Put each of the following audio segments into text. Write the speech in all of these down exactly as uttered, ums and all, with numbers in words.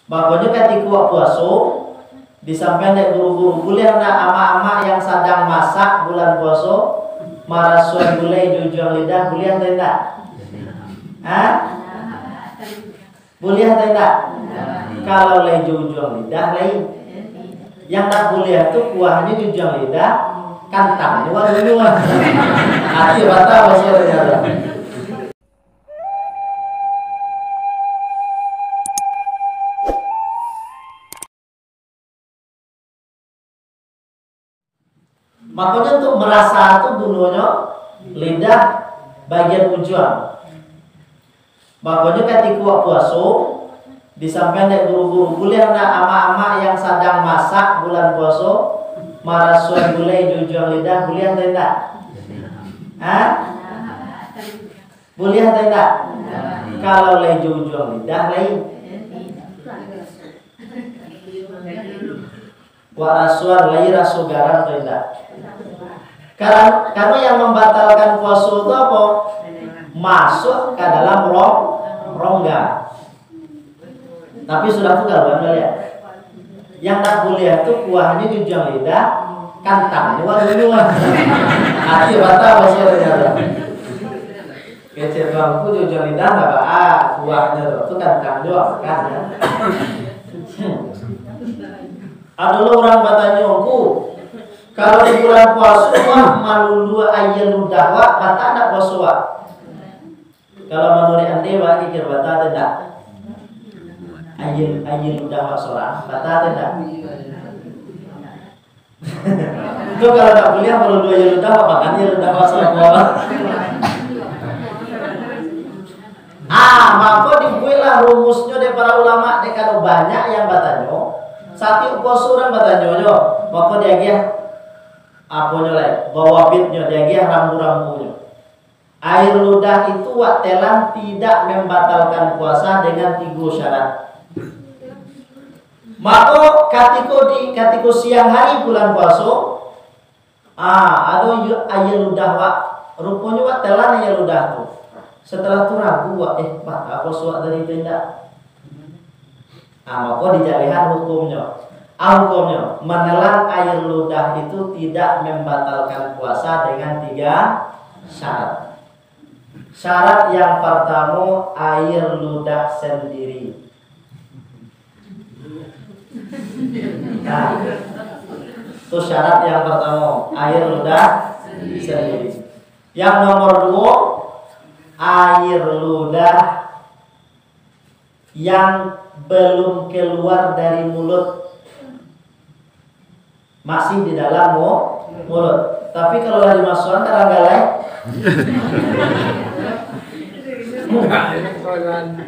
Makonyo katiko awak puaso, disampaian dek guru-guru, buliah ndak amak-amak yang sadang masak bulan puaso, marasuan gulai di ujuang lidah, buliah atau indak? Ha? Buliah atau indak? Kalau lai di ujuang lidah, lai. Yang ndak buliah tu kuahnyo di ujuang lidah, kantangnyo wak dulu. Ati batal maksudnyo tu. Makonyo, untuk marasa tu gunonyo lidah bagian ujuang. Makonyo katiko awak puaso, disampaian dek guru-guru, buliah ndak amak-amak yang sadang masak bulan puaso, marasuan gulai di ujuang lidah, buliah atau indak? Ha? Buliah atau indak? Kalau lai di ujuang lidah, lai. Wak rasuan, lai raso garam atau indak? Karena, karena yang membatalkan puaso tu apo? Masuk ke dalam rong-, rongga. Tapi sudah tu kaluan baliak. Yang ndak buliah tu kuahnyo di ujuang lidah, kantangnyo wak dulu. Ati batal maksudnyo tu. Kecek bangku di ujuang lidah ndak baa, kuahnyo tu, tu kantangnyo wak makan, ya. Ado lo urang batanyo, "Ngku, kalau di bulan puaso wak malulua aia ludah wak, batal ndak puaso wak?" Kalau manuruik ande, baa kiro-kiro, batal atau indak? Aia, aia ludah wak sorang, batal atau indak? Tu kalau ndak buliah, kalau duo aia ludah, wak makan aia ludah wak sorang. Ah, mako dibueklah rumusnyo dek para ulama, dek karano banyak yang batanyo. Satiok puaso urang batanyo jo, mako diagiah aponyo lai, dawabitnyo, diagiah rambu-rambunyo. Air ludah itu wak telan tidak membatalkan puasa dengan tigo syarat. Mako, katiko di, katiko siang hari bulan puaso, ah, ado yu-, aia ludah wak, ruponyo wak telan aia ludah tu. Setelah tu ragu wak, eh, batal puaso wak tadi tu indak? Ah, mako dijalehan hukumnyo. Ah, hukumnyo, menelan air ludah itu tidak membatalkan puasa dengan tiga syarat. Syarat yang pertamo, air ludah sendiri. Nah, tu syarat yang pertamo, air ludah sendiri. Yang nomor duo, air ludah yang belum keluar dari mulut, masih di dalam mu-, mulut. Tapi kalau lah dimasuakan ka dalam galai,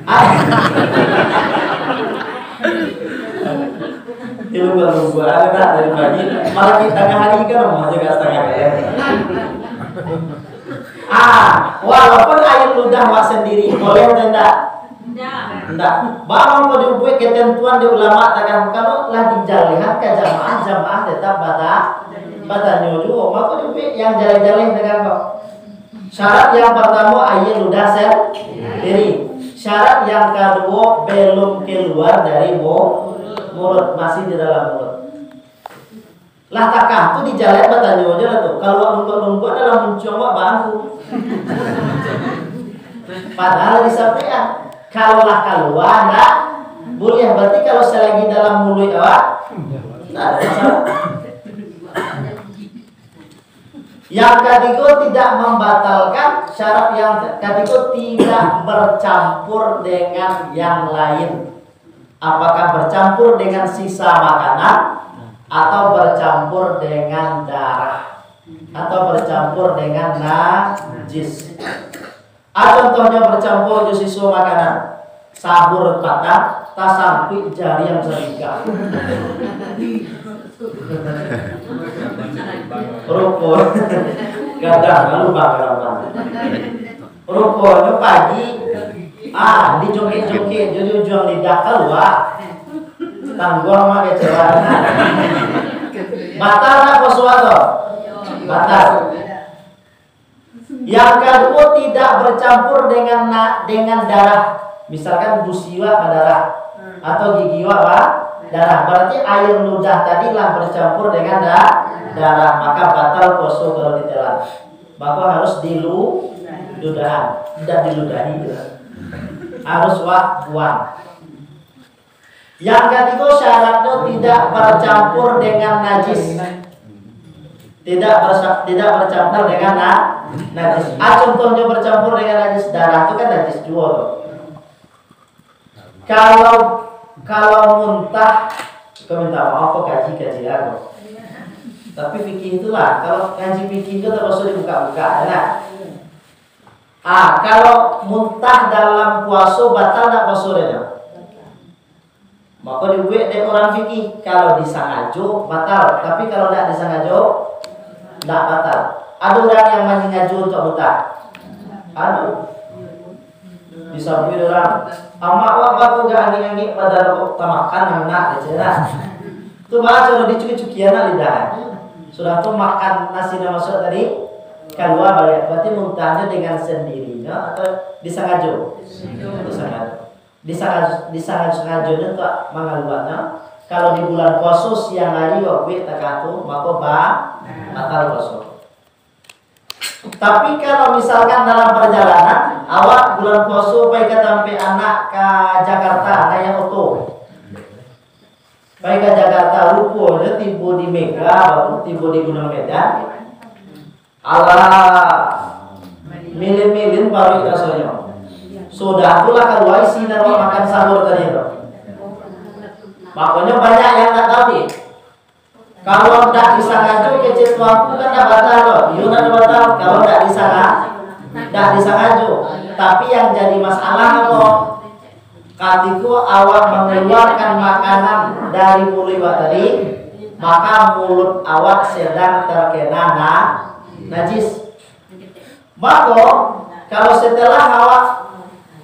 ah. Itu lumba-lumba, ada tak dari pagi? Malah kita tengah hari kan, rumah juga setengah galai. Ah, walaupun air ludah wak sendiri, boleh atau indak? Indak. Indak. Baa mangko dibuek ketentuan di ulama tagah, kalau lah dijalehan ka jamaah, jamaah tetap bata-, batanyo juo. Mako dibuek yang jaleh-jaleh tagah ko. Syarat yang pertamo, air ludah sendiri. Syarat yang kaduo, belum keluar dari mu-, mulut, masih di dalam mulut. Lah takah tu dijaleh batanyo je lah tu. Kalau wak lumbuak-lumbuak dalam muncuang wak bangku. Padahal disampaian. Kalau lah kalua, ndak buliah. Berarti kalau selagi dalam muluik awak, ndak ado masalah. Yang katigo tidak membatalkan, syarat yang katigo tidak bercampur dengan yang lain. Apakah bercampur dengan sisa makanan atau bercampur dengan darah atau bercampur dengan najis? Ah, contohnyo bercampur jo sisa makanan. Sahur patang, tasangkuik jariang sabiga. Rupo. Gadang, lalu bang, gadang, bang. Ruponyo pagi, ah, dijungkik-jungkik, jo ujuang lidah kalua. Tangguang mah kecewa. Batal ndak puaso tu? Batal. Yang kaduo, tidak bercampur dengan na-, dengan darah. Misalkan busi wak badarah. Atau gigi awak ba-, darah. Berarti air ludah tadi lah bercampur dengan da-, darah, maka batal puaso kalau ditelan. Maka harus diludahan, tidak diludahi, harus wak buang. Yang katigo, syaratnya tidak bercampur dengan najis. Tidak bersa-, tidak bercampur dengan na-, najis. Ah, contohnya bercampur dengan najis, darah tu kan najis juo tu. Kalau, kalau muntah, kau minta maaf, kau kaji-kaji lah kau. Tapi fikih itulah, kalau kaji fikih itu terpaksa dibuka-buka, ya nak? Ah, kalau muntah dalam puaso, batal tak puaso dia? Maka dibuek dek urang fikih, kalau disangajo, batal. Tapi kalau ndak disangajo, ndak batal. Ada urang yang manyangajo untuk muntah? Ado. Disabuik urang, "Amak wak batu gak angik-angik, padahal kok tamakan nan nak," kecek lah. Tu baco dicuki-cuki anak lidah. Sudah tu makan nasi nan masuk tadi, kalua baliak. Berarti muntahnyo dengan sendirinyo atau disangajo? Disangajo. Disangajo, disangajo-sangajonyo tu mangaluanyo. Kalau di bulan puaso siang hari wak buek takah tu, mako ba-, batal puaso. Tapi kalau misalkan dalam perjalanan, awak bulan puaso pai ka tampek anak ka Jakarta, naiak oto. Pai ka Jakarta, ruponyo tibo di Mega, baru tibo di Gunung Medan. Alah, milin-milin paruik rasonyo. Sudah tu lah kalua isi nan awak makan sahur tadi tu. Makonyo banyak yang ndak tahu. Kalau ndak disangajo kecek tuanku kan ndak batal lo. Iyo ndak batal. Kalau ndak disanga-, ndak disangajo. Tapi yang jadi masalah apo? Katiko awak mangaluakan makanan dari muluik awak tadi, maka mulut awak sadang takana na-, najis. Mako, kalau setelah awak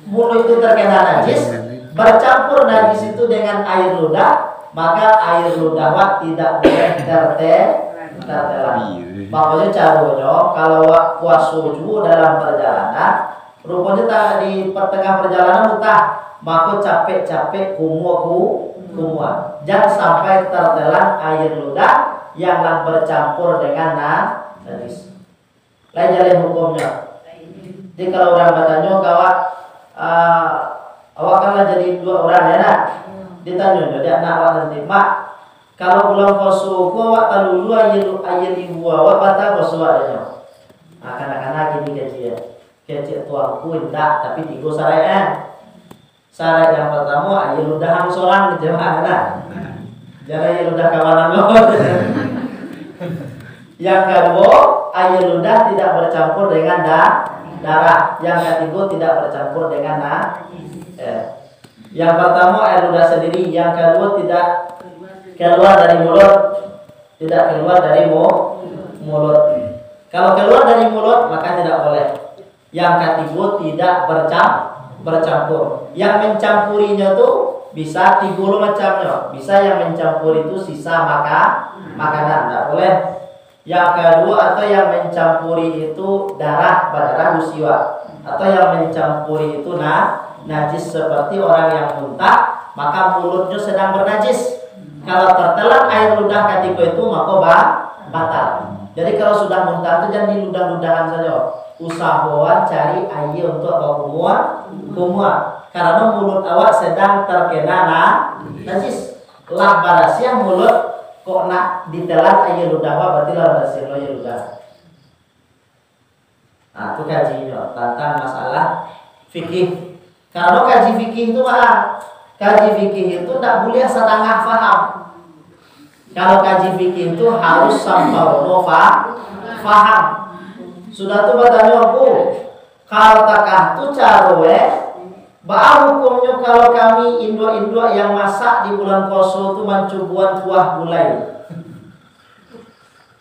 muluik itu takana najis, bacampur najis itu dengan air ludah, maka air ludah awak tidak boleh terte-, tertelan. Makonyo caronyo, kalau awak puaso juo dalam perjalanan, ruponyo ta-, di tangah perjalanan muntah, mako capek-capek kumua ku-, kumua. Jan sampai tertelan air ludah yang lah bacampur dengan na-, najis. Lai jaleh hukumnyo. Jadi, kalau urang batanyo ka awak, ah, awak kan lah jadi induak urang, ya nak? Ditanyo jo dek anak awak nanti, "Mak, kalau bulan puaso ko awak talulu aia lu-, aia limbua awak, batal puaso awak?" tanyo. Ah, kanak-kanak gini kaji, ya. Kecek tuanku indak, tapi tigo saraik, eh. Saraik yang partamo, aia ludah ang sorang, kecek awak, nah. Jan aia ludah kawan ang lo. Yang kaduo, aia ludah tidak bercampur dengan da-, darah. Yang katigo, tidak bercampur dengan na-, eh. Yang partamo, aia ludah sandiri. Yang kaduo, tidak kalua dari mulut. Tidak kalua dari mu-, mulut. Kalau kalua dari mulut, maka tidak boleh. Yang katigo tidak bercam-, bercampur. Yang mencampurinyo tu bisa tigo lo macamnyo. Bisa yang mencampuri tu sisa maka-, makanan, ndak boleh. Yang kaduo atau yang mencampuri itu darah, badarah gusi awak. Atau yang mencampuri itu na-, najis seperti orang yang muntah, maka mulutnyo sedang bernajis. Kalau tertelan air ludah katiko itu, maka ba-, batal. Jadi, kalau sudah muntah tu, jan diludah-ludahan sajo. Usahoan cari aia untuak bakumua, kumua. Karano mulut awak sedang terkena na-, najis. Lah barasiah mulut, kok nak ditelan aia ludah awak, berarti lah barasiah lo aia ludah. Nah, tu kajinyo tantang masalah fikih. Karano kaji fikih tu, Pak, kaji fikih itu ndak buliah satangah faham. Kalau kaji fikih tu harus sampurno fa-, faham. Sudah tu batanyo, "Bu, kalau takah tu caro, eh, baa hukumnyo kalau kami induak-induak yang masak di bulan puaso tu mancubuan kuah gulai?"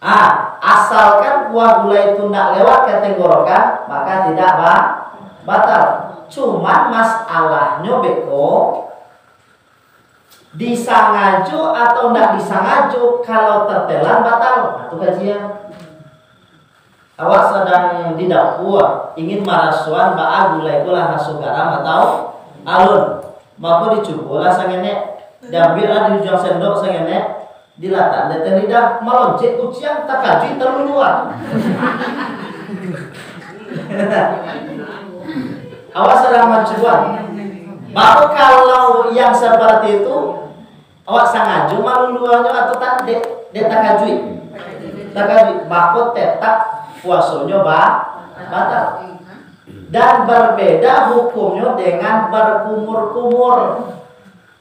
Ah, asalkan kuah gulai tu ndak lewat ka tenggorokan, maka tidak ba-, batal. Cuman masalahnyo beko, disangajo atau ndak disangajo, kalau tertelan batal. Nah, tu kajian. Awak sadang di dapua, ingin marasoan baa gulai ko lah raso garam atau alun. Mako dicubolah sangenek, diambiaklah di ujuang sendok sangenek, dilatak di ateh lidah, maloncek kuciang, takajuik talulua. Awak sadang mancuboan. Mako kalau yang seperti itu, awak sangajo maluluanyo atau tak, dek, dek takajuik? Takajuik, mako tetap puasonyo ba-, batal. Dan berbeda hukumnyo dengan berkumur-kumur.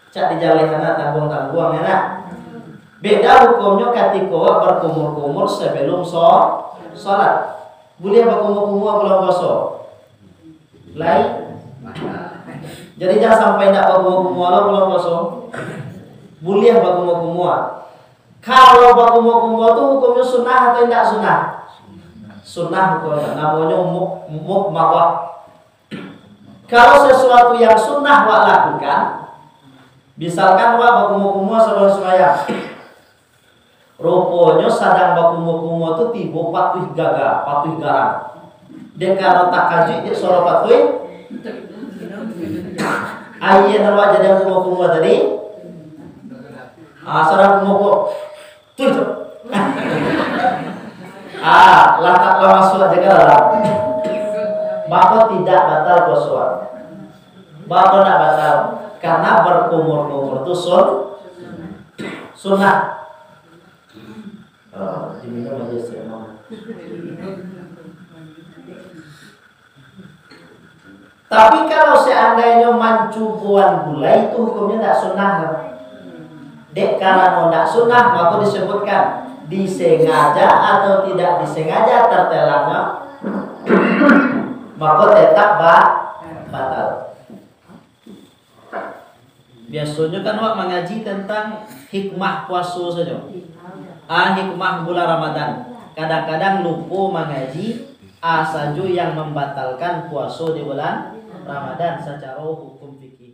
Cak di jaleh anak tangguang-tangguang, ya nak? Beda hukumnyo katiko awak berkumur-kumur sebelum so-, sholat. Buliah bakumur-kumur bulan puaso? Lai. Jadi, jangan sampai indak bakumur-kumur lo bulan puaso. Buliah bakumur-kumur. Kalau bakumur-kumur tu hukumnyo sunnah atau indak sunnah? Sunnah hukumnyo. Namonyo mu-, muhmadhah. Kalau sesuatu yang sunnah awak lakukan, misalkan awak bakumur-kumur sabalun sumbayang, ruponyo sadang bakumur-kumur tu tibo patuih gaga, patuih garang. Dek karano takajuik dek suaro patuih, aia nan awak jadian kumur-kumur tadi, ah, sadang kumur-kumur, tuh, tuh. Ah, latak lah masuk aja ke dalam. Mako tidak batal puaso. Mako tidak batal. Karena berkumur-kumur tu sun-, sunnah. Ah, diminum aja sih, Mang. Tapi kalau seandainyo mancuboan gulai, itu hukumnyo ndak sunnah. Dek karano ndak sunnah, mako disebutkan disengaja atau tidak disengaja tertelangnya, mako tetap ba-, batal. Biasonyo kan awak mangaji tantang hikmah puaso sajo. Ah, hikmah bulan Ramadan. Kadang-kadang lupo mangaji, ah, sajo yang mambatalkan puaso di bulan Ramadan sacaro hukum fikih.